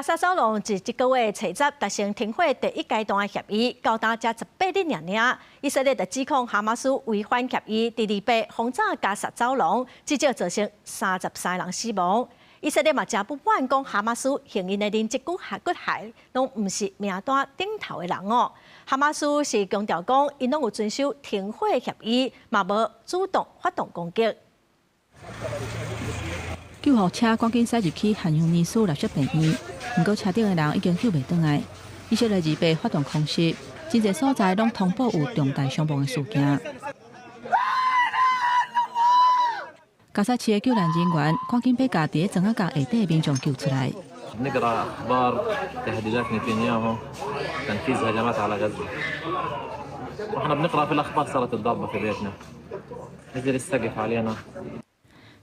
加沙走廊自這個月初十達成停火第一階段的協議，到今才18日爾爾，以色列就指控哈馬斯違反協議，佇禮拜轟炸加薩走廊，至少造成33人死亡。以色列嘛誠不滿，講哈馬斯還𪜶的人質骨骨骸，攏毋是名單頂頭的人哦。哈馬斯是強調講，𪜶攏有遵守停火協議，嘛無主動發動攻擊。救護車趕緊駛入去汗尤尼斯納瑟病院，毋過車頂的人已經救袂轉來。以色列二八發動空襲，真濟所在攏通報有重大傷亡的事件。加薩市的救援人員趕緊欲共佇咧磚仔角下底的民眾救出來。 نقرأ أخبار تهديدات نتنياهو تنفيذ هجمات على غزة واحنا بنقرأ في الأخبار صارت الضربة في بيتنا نزل السقف علينا。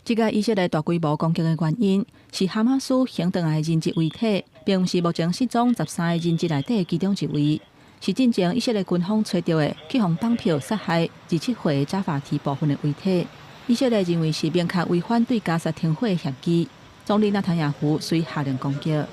這個以色列大規模攻擊的原因是哈馬斯還轉來的人質遺體，並毋是目前失蹤13個人質內底的其中一位，是進前以色列軍方揣著的去予綁票殺害27歲扎法提部分的遺體。以色列認為是明確違反對加薩停火的協議，總理納坦雅胡遂下令攻擊。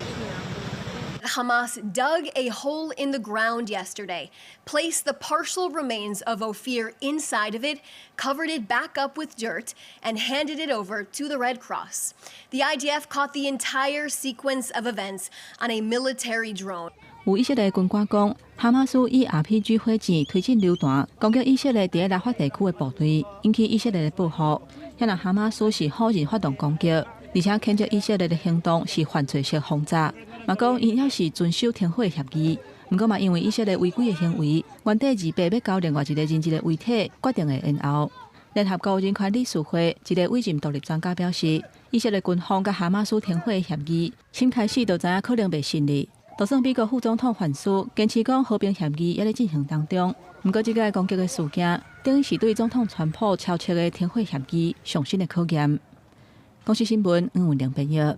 Hamas dug a hole in the ground yesterday, placed the partial remains of Ophir inside of it, covered it back up with dirt, and handed it over to the Red Cross. The IDF caught the entire sequence of events on a military drone. 有以色列軍官講，哈馬斯以 RPG 火箭推進榴彈攻擊以色列佇拉法地區的部隊，引起以色列的報復。遐若哈馬斯是否認發動攻擊，而且譴責以色列的行動是犯罪式轟炸。嘛講𪜶猶是遵守停火協議，毋過嘛因為以色列違規的行為，原底二八欲交另外一個人質的遺體，決定會延後。聯合國人權理事會一個委任獨立專家表示，以色列軍方佮哈馬斯停火協議，先開始就知影可能袂順利。就算美國副總統范斯堅持講和平協議猶咧進行當中，毋過這個攻擊的事件，等於是對總統川普敲出的停火協議上新的考驗。公視新聞黃文玲編譯。